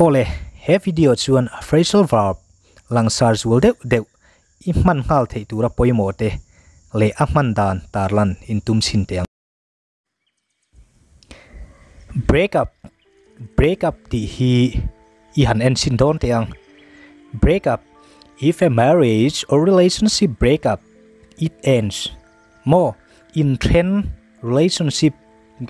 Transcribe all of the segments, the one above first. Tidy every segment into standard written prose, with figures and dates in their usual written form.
Awle, he video chuan phrasal verb langsar zual deuh deuh i hman nghal theih tura pawimawh te leh a hman dan tarlan in tum chhin teh ang. Break up, Break up tih hi i han en chhin dawn teh ang. Break up, If a marriage or relationship break up, it ends. Maw? Inthen, relationship,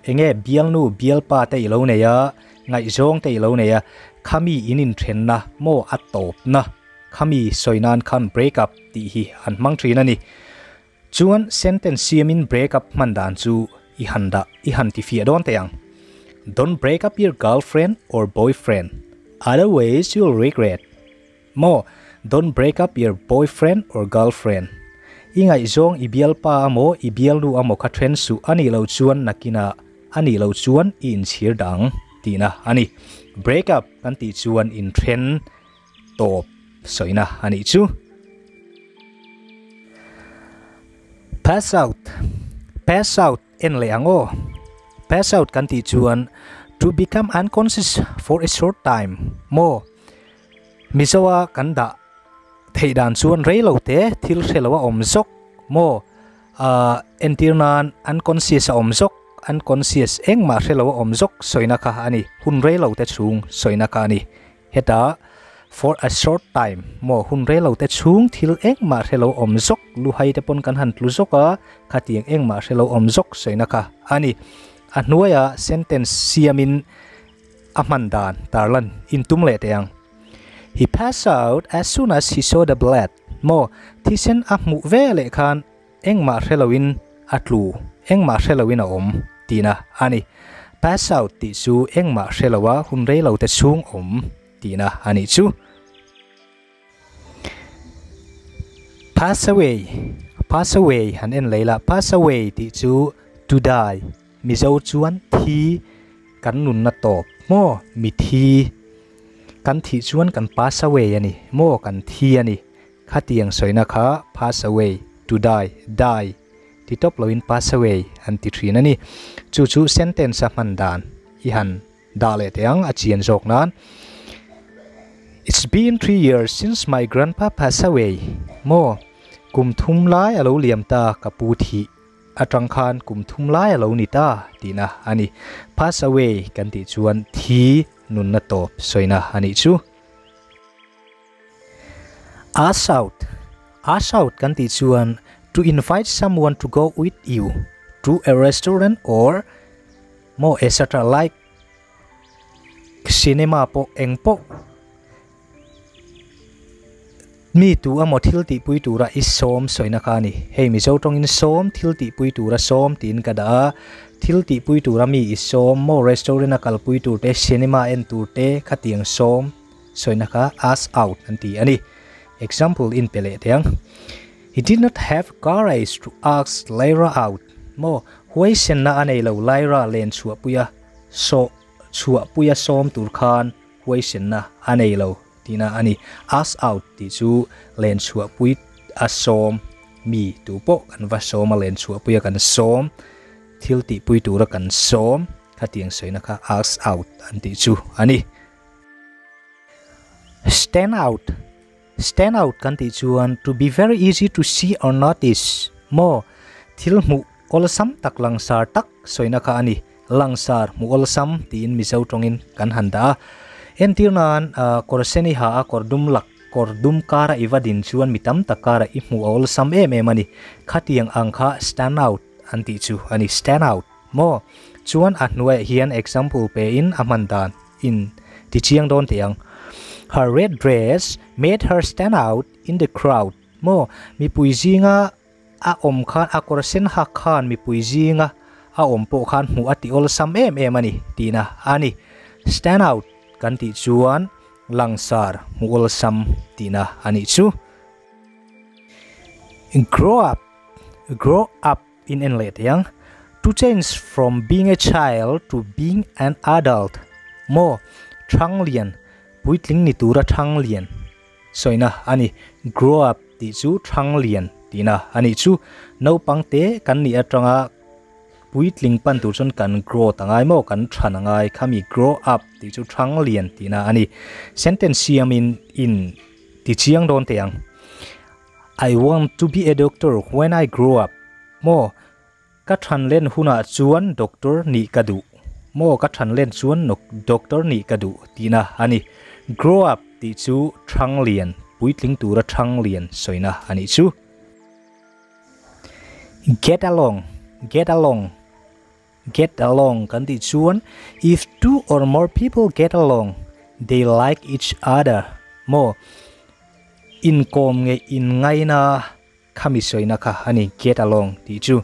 enge bialnu, bialpa te i lo nei a, ngaihzawng te i lo nei a, khami in inthenna maw a tawpna khami sawi nan khan break up tih hi an hmang thin a ni. Chuan sentence siamin break up hman dan chu i han dah, i han ti fiah dawn teh ang. Don't break up your girlfriend or boyfriend, otherwise you'll regret. Maw, don't break up your boyfriend or girlfriend. I ngaihzawng i bialpa amaw i bialnu amaw kha then suh a nih loh chuan nakinah a nih loh chuan i inchhir dang tihna a ni. Break up kan tih chuan inthen tawp sawina a nih chu. Pass out, Pass out en leh ang aw. Pass out kan tih chuan to become unconscious for a short time maw? Mizoa kan dah theih dan chuan rei lo te thil hre lo a awm zawk maw? Ahh entir nan unconscious a awm zawk, unconscious engmah hre lo a awm zawk sawina kha a ni, hun rei lo te chhung sawina kha a ni. Heta for a short time maw hun rei lo te chhung thil engmah hre lo awm zawk, luhai te pawn kan han tlu zawk a, khatiang engmah hre lo awm zawk sawina kha a ni. A hnuaia sentence siamin a hman dan tarlan in tum leh teh ang. He passed out as soon as he saw the blood. Maw, thisen a hmuh ve leh khan engmah hre loin a tlu, engmah hre loin a awm tihna a ni. Pass out tih chu engmah hre loa hun rei lo te chhung awm tihna a nih chu. Pass away, Pass away han en lei la, pass away tih chu to die, Mizo chuan thi kan nunna tawp maw? Mi thi kan thih chuan kan pass away a ni maw? Kan thi a ni. Khatiang sawina kha pass away, to die, die ti tawp loin pass away an ti thin a ni. Chu chu sentence a hman dan i han dah leh teh ang a chian zawk nan. It's been 3 years since my grandpa pass away maw? Kum thum lai a lo liam ta ka pu thih. Atang khan kum thum lai a lo ni ta tihna a ni. Pass away kan tih chuan thi nunna tawp sawina a nih chu. Ask out, Ask out kan tih chuan to invite someone to go with you to a restaurant or maw etc like cinema pawh eng pawh Mi tu emaw thil tihpui tura i sawm sawina kha a ni. Hei Mizo tawngin sawm thil tihpui tura sawm tiin ka dah a, thil tihpui tura mi i sawm maw restaurant a kalpui tur te, cinema en tur te khatiang sawm sawina kha ask out an ti a ni. Example in pe leh teh ang. He did not have courage to ask Lyra out. Maw huaisenna a nei lo Lyra len chhuahpuia sawh chhuahpuia sawm tur khan huaisenna a nei lo tihna a ni. Ask out tih chu len chhuahpui a sawm mi tu pawh kan va sawm a, len chhuahpuia kan sawm, thil tihpui tura kan sawm khatiang sawina kha ask out an tih chu a ni. Stand out, Stand out kan tih chuan to be very easy to see or notice maw thil hmuh awlsam tak langsar tak sawina kha a ni. Langsar hmuh awlsam tiin Mizo tawngin kan han dah a. Entir nan kawr sen i ha a, kawr dum lak, kawr dum kara i va din chuan mi tam tak kara i hmuh a awlsam em em a ni. Khatiang ang kha stand out an tih chu a ni, stand out maw? Chuan a hnuaiah hian example pein a hman dan in ti chiang dawn teh ang. Her red dress made her stand out in the crowd maw? Mipui zinga A awm khan, a kawr sen hak khan mipui zinga a awm pawh khan hmuh a ti awlsam em em a ni tihna a ni. Stand out kan tih chuan langsar hmuh awlsam tihna a nih chu. Grow up, grow up in en leh thei ang. To change from being a child to being an adult maw Thanglian, puitling ni tura Thanglian. Sawina a ni. Grow up tih chu thang lian tihna a nih chu. Naupang te kan nih atanga Puitling pan tur chuan kan growth a ngai maw, kan than a ngai. Khami grow up tih chu thang lian tihna a ni. Sentence siamin in ti chiang dawn teh ang. I want to be a doctor when I grow up. Maw, ka than len hunah chuan doctor nih ka duh. Maw, ka than len chuan doctor nih ka duh tihna a ni. Grow up tih chu thang lian, puitling tura thang lian sawina a nih chu. Get along, get along, get along kan tih chuan if two or more people get along, they like each other maw inkawm nge inngaina khami sawina kha a ni get along tih chu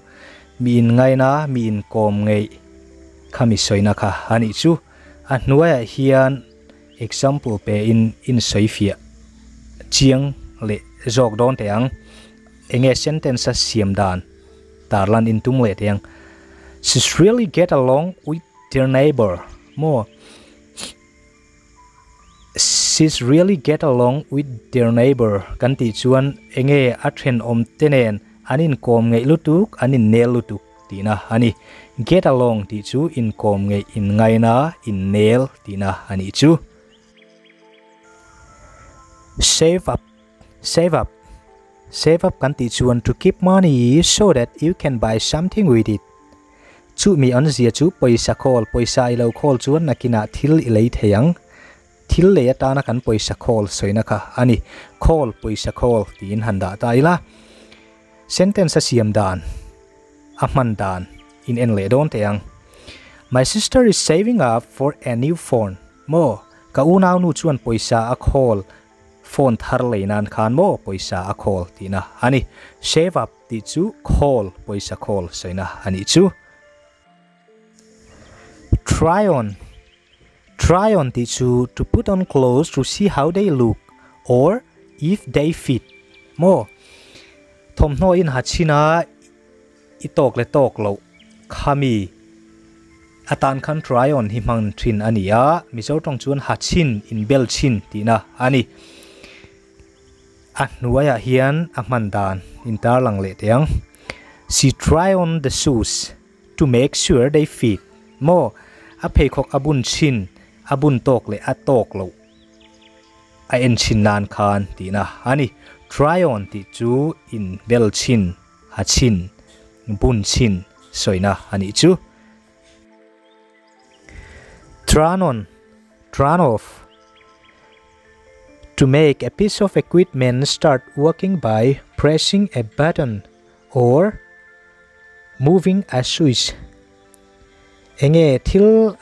mi inngaina mi inkawm ngeih khami sawina kha a nih chu a hnuaiah hian example pe in in sawi fiah chiang leh zawk dawn teh ang. Enge sentence a siam dan tarlan in tum leh teh ang. She's really get along with their neighbor maw She's really get along with their neighbor kan tih chuan enge a thenawm te nen an inkawm ngeih lutuk an innel lutuk tihna a ni. Get along tih chu inkawm ngeih inngaina innel tihna a nih chu. Save up Save up Save up kan tih chuan to keep money so that you can buy something with it. Chu mi awmzia chu pawisa khawl, pawisa i lo khawl chuan nakinah thil i lei thei ang. Thil lei atana kan pawisa khawl sawina kha a ni. Khawl, pawisa khawl tiin han dah ta ila. Sentence a siam dan, a hman dan in en leh dawn teh ang. My sister is saving up for a new phone. Maw, ka unaunu chuan pawisa a khawl Phone thar lei nan khan maw pawisa a khawl tihna a ni. Save up tih chu khawl, pawisa khawl sawina a nih chu. Try on, Try on tih chu to put on clothes to see how they look or if they fit maw thawmhnaw in ha chhin a I tawk leh tawk loh khami atan khan try on hi hmang thin a ni a, Mizo tawng chuan ha chhin, inbel chhin tihna a ni. A hnuaiah hian a hman dan intarlang leh teh ang. She try on the shoes to make sure they fit. Maw, a pheikhawk a bun chhin, a bun tawk leh a tawk loh a en chhin nan khan tihna a ni. Try on tih chu inbel chhin. A chhin, bun chhin sawina a nih chu. Turn on, turn off, To make a piece of equipment start working by pressing a button or moving a switch. Enge thil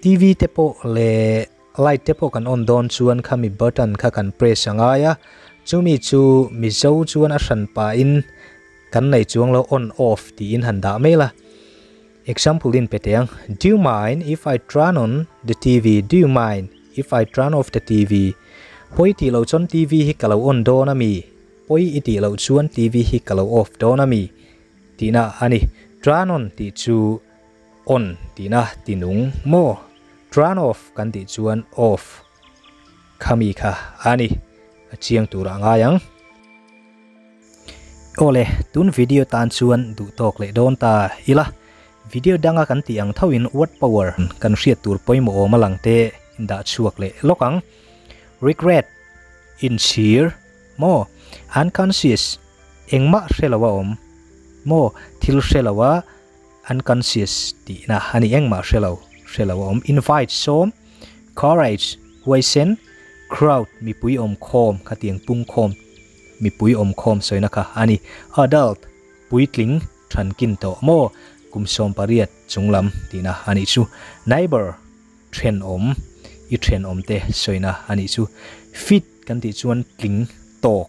TV te pawh leh Light te pawh kan on dawn chuan khami button kha kan press a ngai a, chumi chu Mizo chuan a hran pahin kan nei chuang lo on off tiin han dah mai la. Example in pe teh ang, Do you mind if I turn on the TV? Do you mind if I turn off the TV? Pawi tih loh chuan TV hi ka lo on dawn a mi? Pawi i tih loh chuan TV hi ka lo off dawn a mi? Tihna a ni. Turn on tih chu On tihna ti nung maw? Turn off kan tih chuan off khami kha a ni. A chiang turah ngai ang. Awle, tun video tan chuan duh tawk leh dawn ta ila. Video danga kan tih ang thoin word power kan hriat tur pawimawh awm a lang te in dah chhuak leh lawk ang. Regret, inchhir, maw? Unconscious, engmah hre lo a awm maw? Thil hre lo a. Unconscious tihna a ni engmah hre lo, hre lo a awm. Invite sawm, courage huaisen, crowd mipui awm khawm khatiang pung khawm mipui awm khawm sawina kha a ni. Adult puitling thankin tawh maw kum 18 chunglam tihna a nih chu. Neighbour thenawm i thenawm te sawina a nih chu. Fit kan tih chuan tling tawk.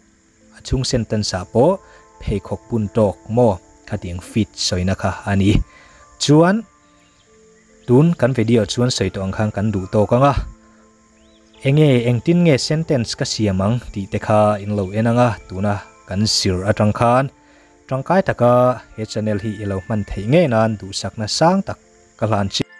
A chhung sentence ah pawh pheikhawk pun tawk maw khatiang fit sawina kha a ni. Chuan tun kan video chuan sawi tawh ang khan kan duh tawk ang a, enge engtin nge sentence ka siam ang tih te kha in lo en ang a, tuna kan zir atang khan tangkai taka he channel hi i lo hman theih ngei nan duhsakna sang tak ka hlan che.